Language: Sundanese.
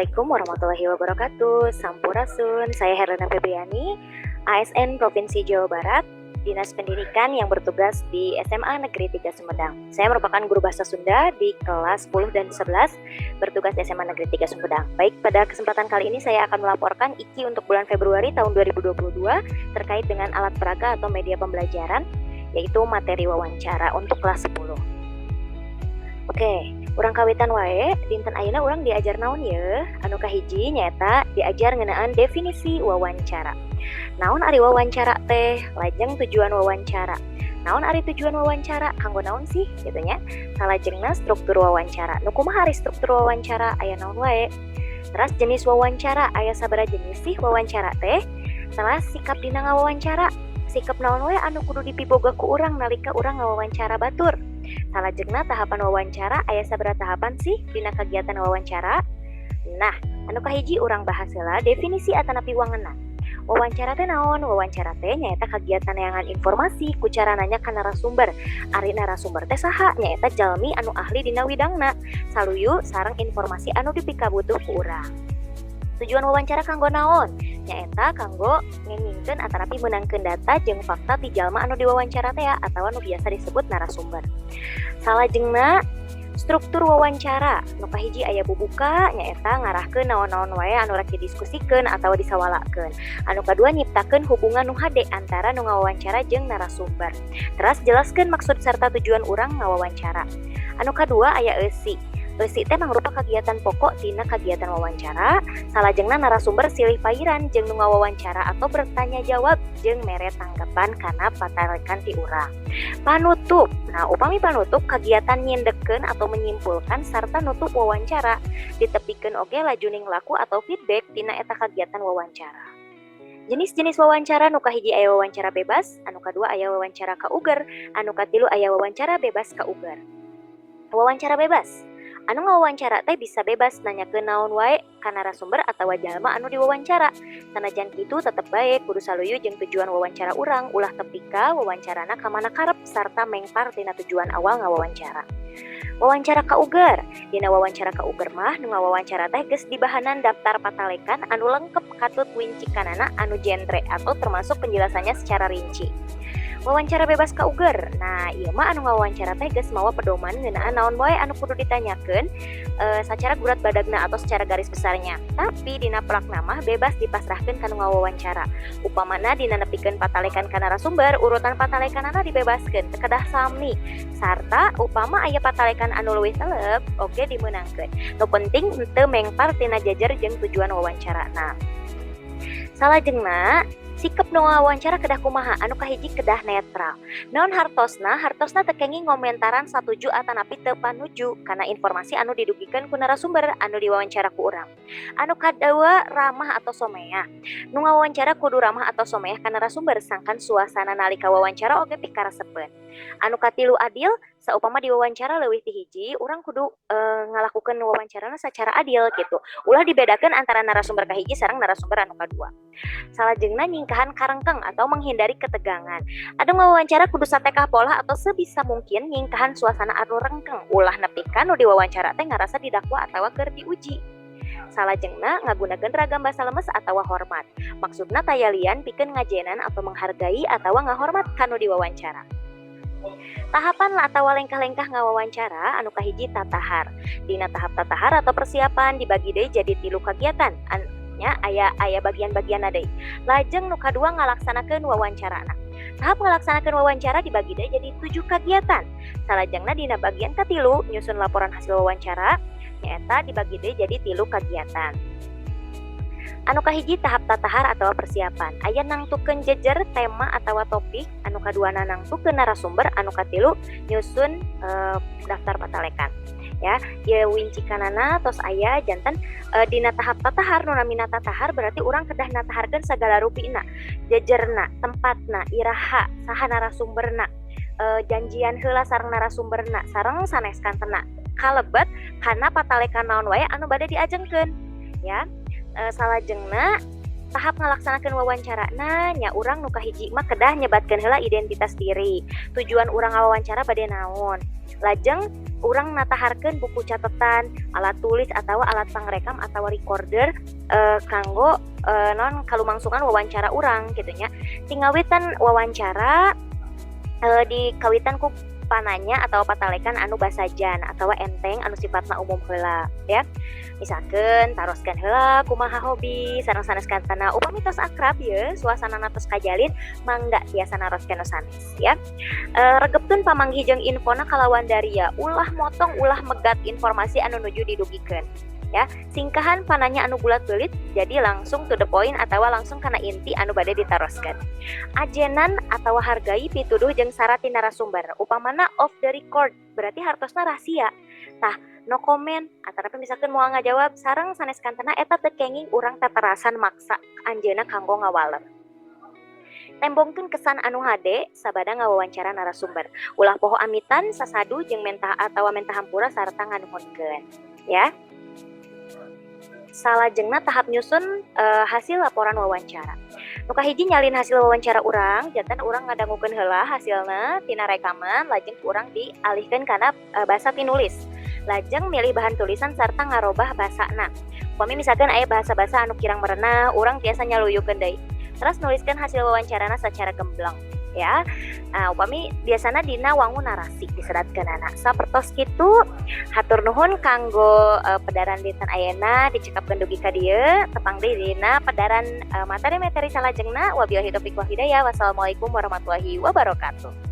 Assalamualaikum warahmatullahi wabarakatuh. Sampurasun, saya Herlina Febriani, ASN Provinsi Jawa Barat, Dinas Pendidikan yang bertugas di SMA Negeri 3 Sumedang. Saya merupakan guru bahasa Sunda di kelas 10 dan 11, bertugas di SMA Negeri 3 Sumedang. Baik, pada kesempatan kali ini saya akan melaporkan IKI untuk bulan Februari tahun 2022 terkait dengan alat peraga atau media pembelajaran, yaitu materi wawancara untuk kelas 10. Oke, urang kawitan wae. Dinten ayeuna urang diajar naon ye? Anu kahiji nyaeta diajar ngeunaan definisi wawancara. Naon ari wawancara teh? Lajeng tujuan wawancara. Naon ari tujuan wawancara? Kanggo naon sih gitu nya. Salajengna struktur wawancara. Nu kumaha ari struktur wawancara? Aya naon wae? Teras jenis wawancara, aya sabaraha jenis sih wawancara teh? Teras sikap dina ngawawancara. Sikap naon wae anu kudu dipiboga ku urang nalika urang ngawawancara batur? Salajengna tahapan wawancara, aya sabaraha tahapan sih dina kegiatan wawancara? Nah, anu kahiji urang bahas heula definisi atanapi wangenan. Wawancara teh naon? Wawancara teh nyaeta kegiatan neangan informasi ku cara nanya ka narasumber. Ari narasumber teh saha? Nyaeta jalmi anu ahli dina widangna, saluyu sareng informasi anu dipikabutuh ku urang. Tujuan wawancara kanggo naon? Nyaeta kanggo ngengingkeun atanapi meunangkeun data jeung fakta ti jalma anu diwawancara teh atawa nu biasa disebut narasumber. Salajengna struktur wawancara. Nu kahiji aya bubuka, nyaeta ngarahkeun naon-naon wae anu rek didiskusikeun atawa disawalakeun. Anu kadua, nyiptakeun hubungan nu hade antara nu ngawawancara jeung narasumber. Teras jelaskeun maksud serta tujuan urang ngawawancara. Anu kadua aya eusi. Eusi teh mangrupa kagiatan pokok tina kagiatan wawancara. Salajengna narasumber silih pairan jeung nu ngawawancara atau bertanya jawab jeung mere tanggapan kana patalekan ti urang. Panutup. Nah, upami panutup kagiatan nyindekkeun atau menyimpulkan sarta nutup wawancara. Ditepikeun oge lajuning laku atau feedback tina eta kagiatan wawancara. Jenis-jenis wawancara: nu kahiji aya wawancara bebas, anu kadua aya wawancara kauger, anu katilu aya wawancara bebas kauger. Wawancara bebas. Anu ngawawancara teh bisa bebas nanyakeun naon wae ka narasumber atawa jalma anu diwawancara. Sanajan kitu, tetep bae kudu saluyu jeung tujuan wawancara urang, ulah tepi ka wawancarana ka mana karep sarta mengpar tina tujuan awal ngawawancara. Wawancara kauger. Dina wawancara kauger mah nu ngawawancara teh geus dibahanan daftar patalekan anu lengkep katut wincikanana anu jentre atau termasuk penjelasannya secara rinci. Wawancara bebas kauger. Nah, ieu mah anu ngawawancara teh geus mawa pedoman ngeunaan naon wae anu kudu ditanyakeun sacara gurat badagna atau secara garis besarnya. Tapi dina pelakna mah bebas dipasrahkeun ka nu ngawawancara. Upamana dina nepikeun patalekan ka narasumber, urutan patalekanana dibebaskeun, teu kedah sami. Sarta upama aya patalekan anu leuwih telep, oge dimeunangkeun. Nu penting henteu mengpar tina jejer jeung tujuan wawancarana. Salajengna sikap nu ngawawancara kedah kumaha? Anu kahiji kedah netral. Naon hartosna? Hartosna teu kenging ngomentaran satuju atanapi teu panuju kana informasi anu didugikeun ku narasumber anu diwawancara ku urang. Anu kadua, ramah atau someah. Nu ngawawancara kudu ramah atau someah ka narasumber sangkan suasana nalika wawancara oge pikaresepeun. Anu katilu, adil. Saupama diwawancara leuwih ti hiji, urang kudu ngalakukeun wawancarana sacara adil gitu. Ulah dibedakeun antara narasumber kahiji sareng narasumber anu kadua. Salajengna nyingkahan karengkeng atau menghindari ketegangan. Anu ngawawancara kudu satekah polah atau sebisa mungkin nyingkahan suasana anu rengkeng, ulah nepi ka nu diwawancara teh ngarasa didakwa atawa keur diuji. Salajengna ngagunakeun ragam basa lemes atawa hormat. Maksudna taya lian pikeun ngajenan atau menghargai atawa ngahormat ka nu diwawancara. Tahapan atawa lengkah-lengkah ngawawancara: anu kahiji, tatahar. Dina tahap tatahar atau persiapan dibagi deui jadi tilu kagiatan. Nya aya aya bagian-bagianna deui. Lajeng nu kadua, ngalaksanakeun wawancarana. Tahap ngalaksanakeun wawancara dibagi deui jadi tujuh kagiatan. Salajengna dina bagian katilu, nyusun laporan hasil wawancara, nyaeta dibagi deui jadi tilu kagiatan. Anu kahiji, tahap tatahar atau persiapan. Aya nangtukeun jejer tema atau topik, anu kaduana nangtukeun narasumber, anu katilu nyusun daftar patalekan. Ya, ieu wincikanana tos aya. Janten dina tahap tatahar, nu namina tatahar berarti urang kedah nataharkeun sagala rupina, jejerna, tempatna, iraha, saha narasumberna, janjian heula sareng narasumberna, sareng sanes kantena kalebet kana patalekan naon wae anu bade diajengkeun ya. Salajengna Tahap ngalaksanakeun wawancara nya urang nu kahiji mah kedah nyebatkeun heula identitas diri, tujuan urang ngawawancara bade naon. Lajeng urang nataharkeun buku catatan, alat tulis atau alat pangrekam atau recorder kanggo non kalumangsungan wawancara urang gitu nya. Ti ngawitan wawancara di kawitan ku pananya atau patalekan anu basajan atau enteng anu sifatna umum heula ya. Misalkan, taroskeun heula kumaha hobi sareng sanes kantana. Upami tos akrab ye, suasana tos kajalin, mangga tiasa naroskeun nu sanes ya. Regepkeun pamanggih jeung infona kalawan daria, ulah motong, ulah megat informasi anu nuju didugikeun ya. Singkahan pananya anu bulat belit, jadi langsung to the point atau langsung kana inti anu bade ditaroskeun. Ajenan atau hargai pituduh jeung syarat ti narasumber. Upamana off the record berarti hartosna rahasia, tah no comment atau misalkan mau ngajawab sareng sanes kantena eta teu kenging urang teterasan maksa anjeunna kanggo ngawaler. Tembongkeun kesan anu hade sabada ngawawancara narasumber. Ulah poho amitan, sasadu jeung mentah atawa mentah hampura sarta nganuhunkeun ya. Salajengna tahap nyusun hasil laporan wawancara. Nu kahiji, nyalin hasil wawancara urang. Janten urang ngadangukeun heula hasilna tina rekaman, lajeng urang dialihkeun kana bahasa tinulis, lajeng milih bahan tulisan sarta ngarobah bahasana. Upami misalkan aya bahasa-bahasa anu kirang merenah, urang tiasa nyaluyukeun deui, terus nuliskan hasil wawancarana secara gemblang ya. Nah, upami biasana dina wangun narasi diseratkeunana sapertos kitu. Hatur nuhun kanggo pedaran dinten ayeuna dicekapkeun dugi ka dieu. Tepang deui dina pedaran materi-materi salajengna. Wabillahi taufiq wal hidayah, wassalamualaikum warahmatullahi wabarakatuh.